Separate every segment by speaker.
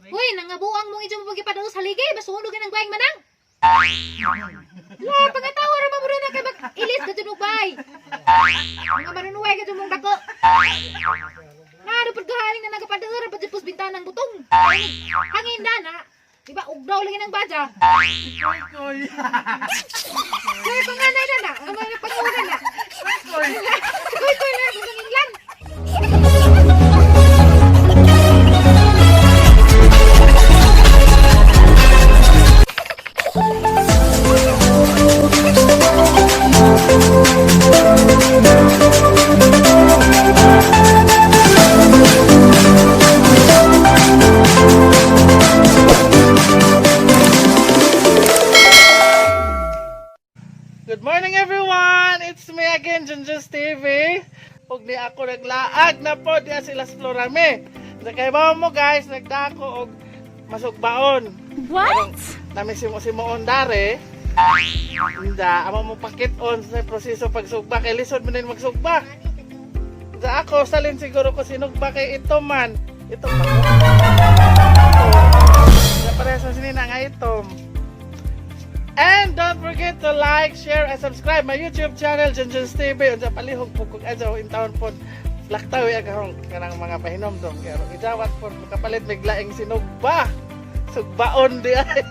Speaker 1: Uy, nangabuang mong idyong pagipadaw sa ligay, basunog ng bayang manang. La, pangatawa ra ba na kay bag ilis ka bay. Mga manunuway ka mong dako. Naano pud gahaling na nagapadaw ra pa pus bintanang butong. Hangin na na. Di ba ugdaw lagi ng badya.
Speaker 2: Koy koy.
Speaker 1: Kaya panganay na na, ang mga panguna na.
Speaker 2: Koy.
Speaker 1: Koy koy na sa England.
Speaker 2: Good morning, everyone! It's me again, Junjun's TV. Ug ni ako naglaag na po diya sila sa Florame. Kay ba mo guys, nagdako og masugbaon.
Speaker 1: What?
Speaker 2: Nami si Simuon dare. Inda, amo mo pakit-on sa proseso pagsugba kay lisod man din magsugba. Sa ako salin siguro ko sinugba kay ito man. Ito pa. Sa pareho sa sinina nga itom. And don't forget to like, share, and subscribe my YouTube channel, Junjun's TV. Unsa palihog po kung adyaw in town po. Laktaw ya kahong kanang mga pahinomdom. Kaya ijawat po, makapalit may laing sinugba. Sugbaon di ay.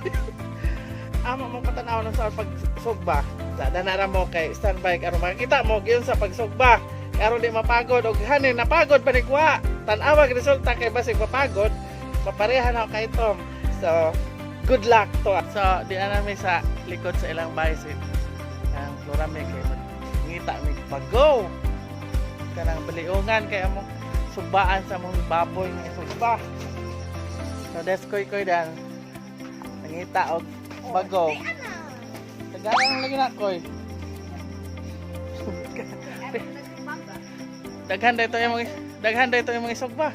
Speaker 2: Amo mo patanaw ng sa pagsugba. Sa danara mo kay standby aron makita mo gyud sa pagsugba. Aron di mapagod og hanin napagod pa ni kwa. Tan-awag resulta kay basig mapagod, mapareha na kay Tom. So, good luck to. So, di na namin sa likod sa ilang bahay si ang Florame kay ngita mi bago. Kanang baliungan kay among sugbaan sa among baboy nga sugba. So, des koy koy dan. Nangita og bago. Tagaan lagi na koy. Daghan dito yung mga isugba.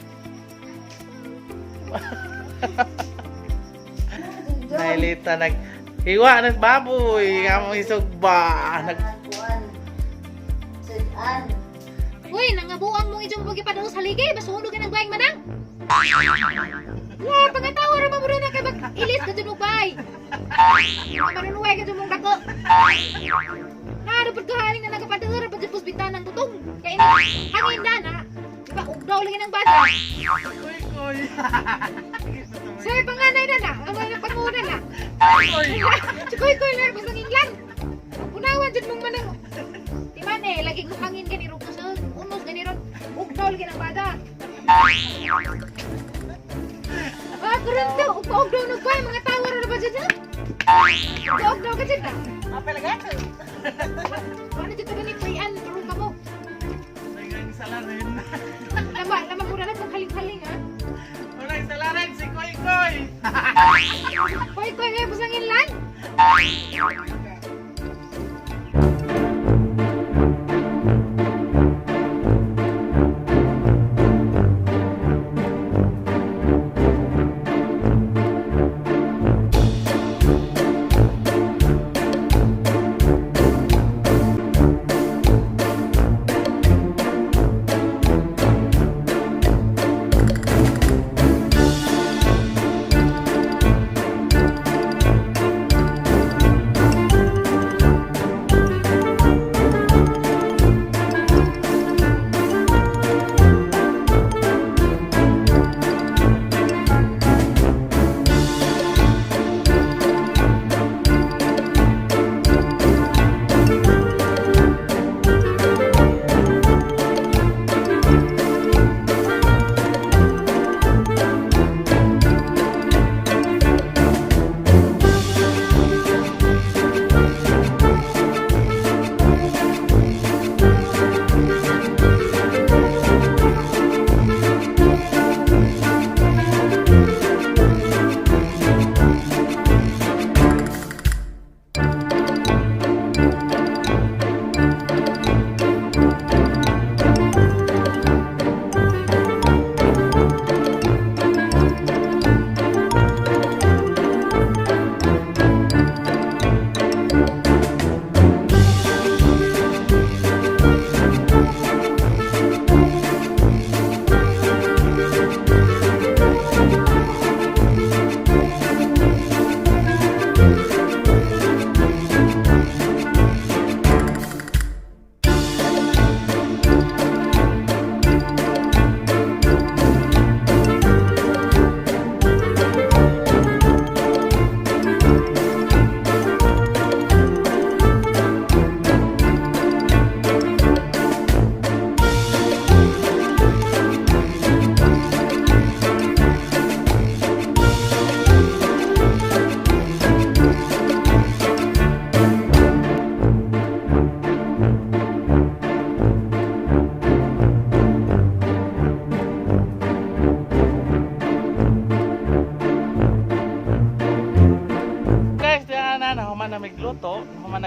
Speaker 2: Nailita nag hiwa ng baboy among isugba. Nag
Speaker 3: Sudan.
Speaker 1: Uy, nangabuang mong idyong pagipadaw sa ligay, basunog ng bayang manang. La, pangatawa ra ba na kay bag ilis ka bay. Mga manunuway ka mong dako. Naano pud gahaling na nagapadaw ra pa pus bintanang butong. Kay hangin na na. Di ba ugdaw lagi ng badya.
Speaker 2: Koy koy.
Speaker 1: Sa panganay na na, ang mga panguna na.
Speaker 2: Koy.
Speaker 1: Koy koy na sa England. Unawan jud mong manang. Di man eh, lagi ko hangin gani ro kusog, unos gani ron. Ugdaw lagi ng bada. Ah, karon to, ugdaw na ba mga tawo ra ba dyan? Ugdaw ka dyan na.
Speaker 2: Apel ka.
Speaker 1: Ano dito gani payan karon ka mo.
Speaker 2: Daghang salarin.
Speaker 1: Lama, lama mura na kung haling-haling ha.
Speaker 2: Unang salarin si Koy Koy.
Speaker 1: Koy koy ngay busang inlan.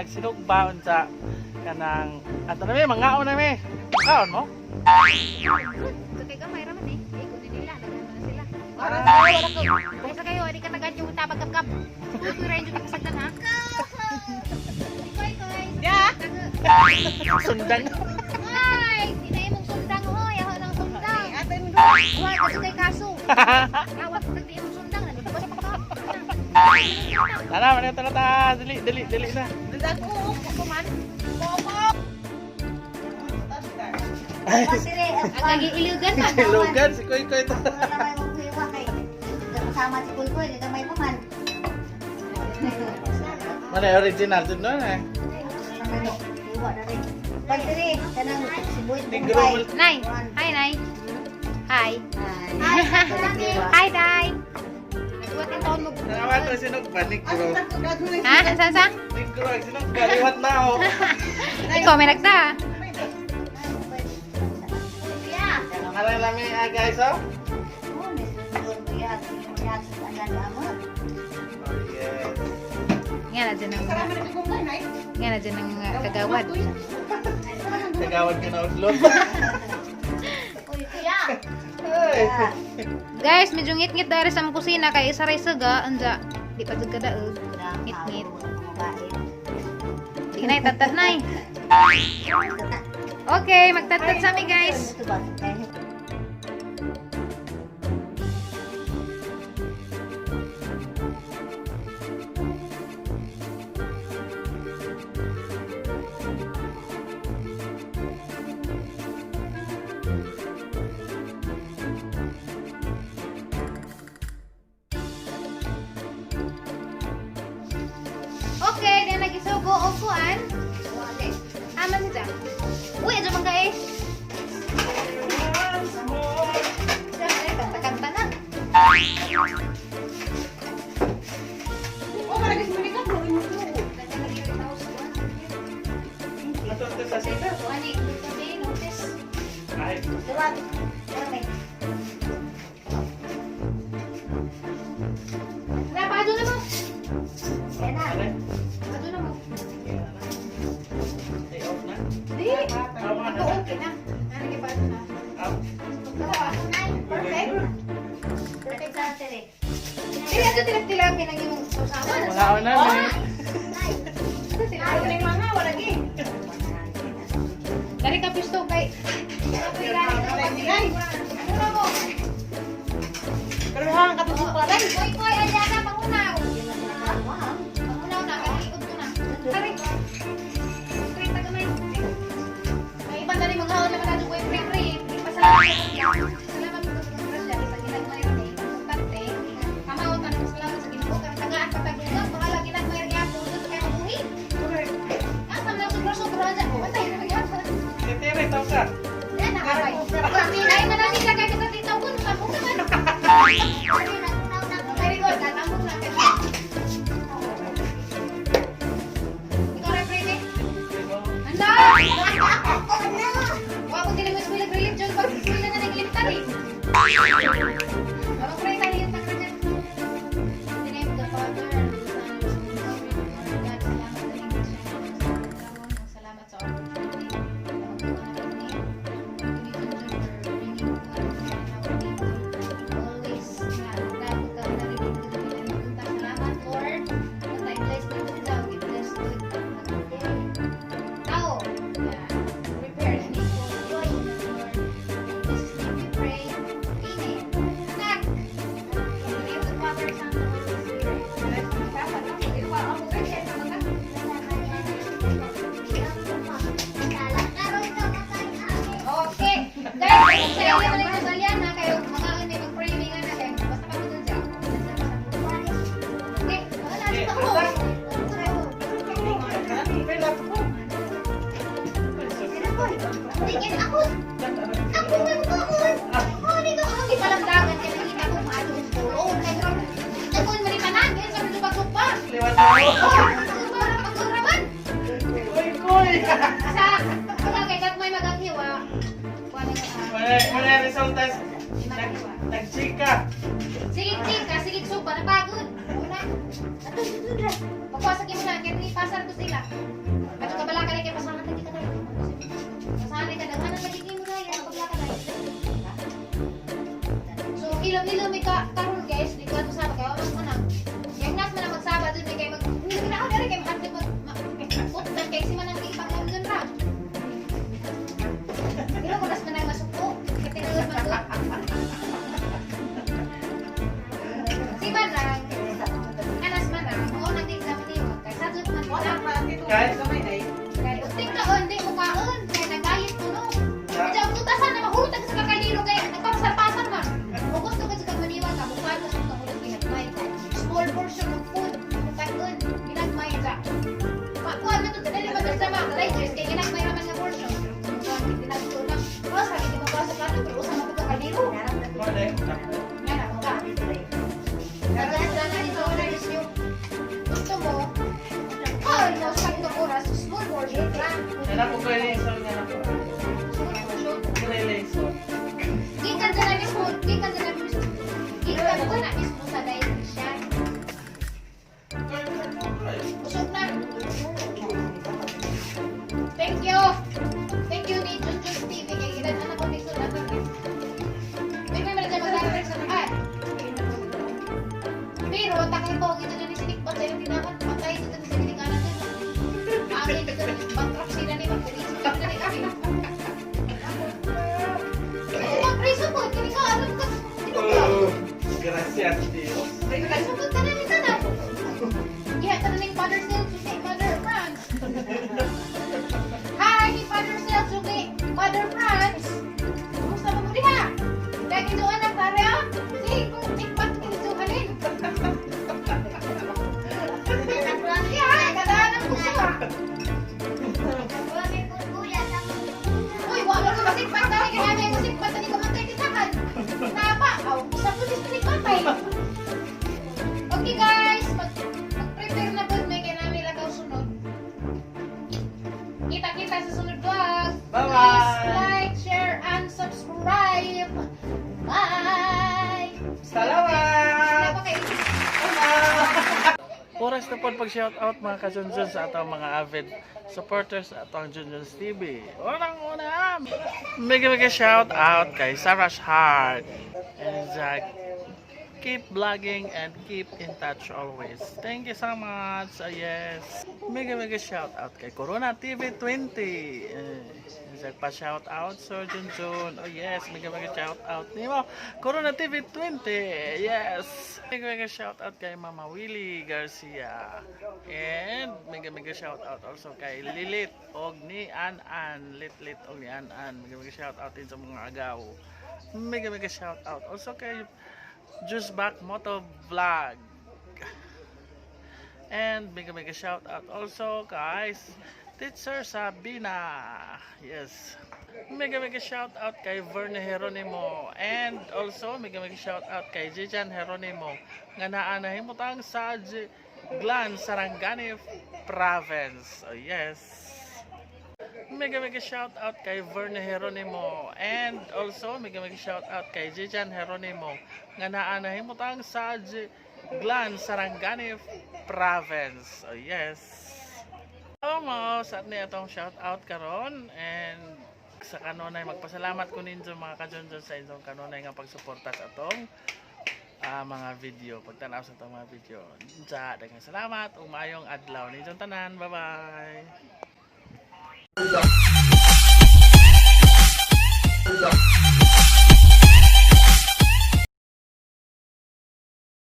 Speaker 2: tag sinugba unsa kanang ato na mi mangaon na mi. Kaon mo?
Speaker 1: Good. Kay gamay ra man eh. Igo ni nila, daghan man na sila. Wala wala ko. Kaysa kayo, di ka tagaan yung tabag kapkap. Uy, ra yung kasagdan ha. Koy koy.
Speaker 3: Ya.
Speaker 2: Sundang.
Speaker 1: Ay, di na imong sundang hoy, ako nang sundang.
Speaker 3: Atin ko.
Speaker 1: Wa ka kay kaso. Awat kag di imong sundang, nandito pa sa pagka.
Speaker 2: Tara, man tara ta. Dali, dali, dali na.
Speaker 3: Dako ko man. Popo.
Speaker 2: Ay,
Speaker 1: Ang nagiilugan man.
Speaker 2: Logan si Koy Koy ta.
Speaker 4: Wala may mong hiwa kay kasama si Kuy Kuy, gamay pa man.
Speaker 2: Mana original jud no eh.
Speaker 4: Wala may hiwa na rin. Pag diri, kanang si Boy
Speaker 2: Negro.
Speaker 4: Bombay.
Speaker 1: Nay, hi nay. Hi.
Speaker 4: Hi.
Speaker 1: Hi, Day. Nagbuhat ang taon mo.
Speaker 2: Tanawa to sinugba negro.
Speaker 1: Ha? Saan sa?
Speaker 2: Negro ang sinugba liwat na ako.
Speaker 1: Ikaw may nagda.
Speaker 2: Maray lami ah, guys oh.
Speaker 4: Oh, may kuya, kuya, anan amo.
Speaker 2: Oh yes.
Speaker 1: Nga na dyan ang nga na dyan ang kagawad.
Speaker 2: Kagawad ka na udlot.
Speaker 4: Kuy kuya.
Speaker 2: Ay.
Speaker 1: Guys, medyo ngit-ngit dari sa among kusina kay isa ray suga anja. Di pa jud kadaog. Ngit-ngit. Sige na, itatad na eh. Okay, magtatad sa mi guys. Okay, then nagisugo og kuan. Aman siya. Uy, adyo man ka eh. Kanta-kanta na.
Speaker 3: Oh, maragis mo ni ka mo imo.
Speaker 2: Ato to sa sita.
Speaker 1: Ani, kami notice.
Speaker 2: Ay.
Speaker 1: Wala pa, adyo na mo.
Speaker 2: Aray.
Speaker 1: Adyo na mo.
Speaker 2: Ay, off na.
Speaker 1: Di.
Speaker 2: Tama na.
Speaker 1: Ako okay na. Ano kay pa na.
Speaker 2: Up.
Speaker 4: Perfect. Perfect sa tere.
Speaker 1: Dili adyo tilak-tilapin ang imong usawan.
Speaker 2: Wala na mi.
Speaker 3: Ayaw na yung mga wala gi.
Speaker 1: Dari ka pisto kay. Ano na mo?
Speaker 3: Pero hang katubo pa rin.
Speaker 1: Koy koy ayan na pangunaw. Pangunaw na kay likod ko na. Dari. Pre tagamay. May iba na rin mga haon naman natin koy pre pre. Pasalamat ko. Salamat ko sa grasya sa ginagmay ni importante. Kamao tanong salamat sa Ginoo kay tagaan pataglugan bahala ginagmay gyapon dito kay mabuhi. Ah, sama na sobra sobra dyan. Patay na gyapon.
Speaker 2: Titiri taw ka.
Speaker 1: Yan na kabay. Ay, manami ka kay sa titaw ko, nusambong naman. Very good, tatambong na kayo. Ikaw rin, Prene. Anda! Wa ko dili mo eskwela religion, pag eskwela na nag-elementary. Ako pray tayo yung takra dyan. In the name of the Father, and of the Son, and of the Holy Spirit, Lord God, salamat sa inyong grasya. Salamat sa opportunity na magtuwa na kami. Thank you, Lord, for bringing God and our people. Always na dapat ka narinig ka narinig. Salamat, Lord. At I bless you, Lord. I bless you. Tao, na prepare ni for joy, Lord. In Jesus' name we pray. Amen. Anak, in the name of the Father, Son, and Holy Spirit. Okay. Guys, sa inyo na lang yung na kayo mga ano mag-pray nga na kayo. Basta pagod dyan. Okay. Wala na ako.
Speaker 4: Tingin ako. Ako nga ko.
Speaker 1: Ako nito ang gipalamdagan kay nakita ko maadto sa pulong. Kay ako man tanan kay sa medyo pagsugpa.
Speaker 2: Liwat na ako.
Speaker 1: Paguraman.
Speaker 2: Koy Koy.
Speaker 1: Sa wala kay gagmay magaghiwa. Wala na.
Speaker 2: Wala wala resulta. Nag nagchika.
Speaker 1: Sige, chika, sige, supa na pagod. Una. Ato, dito. Pagkuha sa kimo na, kaya ni pasar ko sila. Ato ka bala ka kay pasahan lagi ka tayo. Pasahan ka daghanan lagi kimo na, yan ang ka tayo. So, ilom-ilom may ka karon guys, di ko sa kayo ang manang. Yang nas man ang magsaba dun kay mag hindi na ako dere kay mahadlok mag putnan kay si manang ipanglam dun ra. Pero kung nas man ang masuko, kay tinuod man ko. Si Manang, anas manang, mao nang di sa maniwag kay sa man
Speaker 3: Wala
Speaker 1: wala.
Speaker 3: pa dito.
Speaker 2: Guys?
Speaker 3: Gamay na eh.
Speaker 1: Kay uting kaon di mo kaon kay nagayit ko no. Medyo ang tutasan na mahulog ka sa kakaldero kay nagpapasarpasan man. Kung gusto ka sa kagmaniwag ka, mukhaan ka sa kahulog ginagmay. Small portion of food, kaon, ginagmay ka. Makuha na to, dali ba sa mga digest kay ginagmay raman nga portion. Ginagto na. Oh, sabi di mo kuha sa plato, pero usa man ko kakaldero. Nga na, ka. Nagdaan dito, order is yung gusto mo, kaon mo sa tatlong oras, small portion lang.
Speaker 2: Anak ko kay Lison, anak ko.
Speaker 1: Small portion.
Speaker 2: Kay Lison.
Speaker 1: Gikan sa na mismo, gikan sa na mismo, gikan sa na mismo sa dietitian. Busog na. Thank you. Thank you ni Junjun TV kay ilan na ko dito na kami. May man dyan mag sa ay. Pero takay po kita dyan ni sinikbat sa iyong ginawan. Patay dito ni sinikana dyan. Agi dito ni bankruptcy na ni magpuliso na ni kami. Magpreso po, kini ka alam ka. Sino ka?
Speaker 2: Gracias, Dios.
Speaker 1: Sugod ka na ni tanan. Giha ka na ning Father Sales suki Mother France. Hi, ni Father Sales suki Mother France. Kumusta ba mo diha? Dahil doon ang pare ah. Sige, kung tikpat kinisuhanin. Diha, kadaan ang puso ah. Uy, wa mo masikpat dahil kaya may masikpat na ni kamantay titakan. Napa, aw, isa po dis patay. Okay guys, mag-prepare na po may kay namin lagaw sunod. Kita-kita sa sunod vlog.
Speaker 2: Bye-bye.
Speaker 1: Please like, share, and subscribe. Bye!
Speaker 2: Salamat!
Speaker 1: Wala pa kayo.
Speaker 2: Oras na po pag shoutout mga kajunjun sa atong mga avid supporters sa atong Junjun's TV. Unang-una, mega mega shoutout kay Sarah Heart and Zach. Keep vlogging and keep in touch always. Thank you so much. Ah, yes. Mega mega shoutout kay Corona TV 20. Eh, Zach pa shoutout Sir Junjun. Oh yes, mega mega shoutout nimo. Corona TV 20. Yes. Mega mega shoutout kay Mama Willie Garcia. And mega mega shoutout also kay Lilit og ni An An. Litlit og ni An An. Mega mega shoutout din sa mga agaw. Mega mega shoutout also kay Juice Back Moto Vlog. And mega mega shout out also guys, Teacher Sabina. Yes. Mega mega shout out kay Verne Geronimo and also mega mega shout out kay Jijan Geronimo nga naa nahimutang sa Glan Sarangani Province. Oh, yes. Mega mega shout out kay Verne Geronimo and also mega mega shout out kay Jijan Geronimo nga naa nahimutang sa Glan Sarangani Province. Oh, yes. So, mo sa ni atong shout out karon and sa kanunay magpasalamat ko ninyo mga kajonjon sa inyong kanunay nga pagsuporta sa atong mga video, pagtanaw sa atong mga video. Unsa, daghang salamat ug maayong adlaw ninyong tanan. Bye bye.